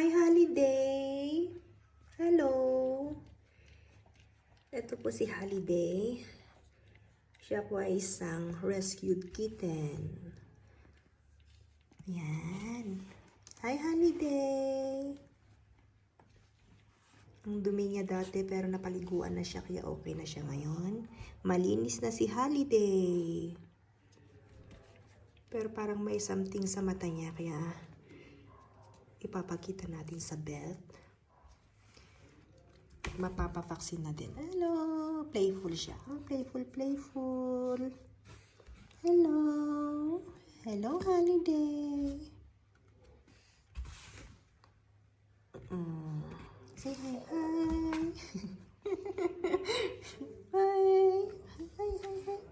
Hi, Holiday! Hello! Ito po si Holiday. Siya po ay isang rescued kitten. Ayan. Hi, Holiday! Ang dumi niya dati pero napaliguan na siya kaya okay na siya ngayon. Malinis na si Holiday. Pero parang may something sa mata niya kaya ipapakita natin sa vet. Mapapavaksin na din. Hello! Playful siya. Oh, playful. Hello! Hello, Holiday! Say hi, hi! Hi! Hi, hi, hi!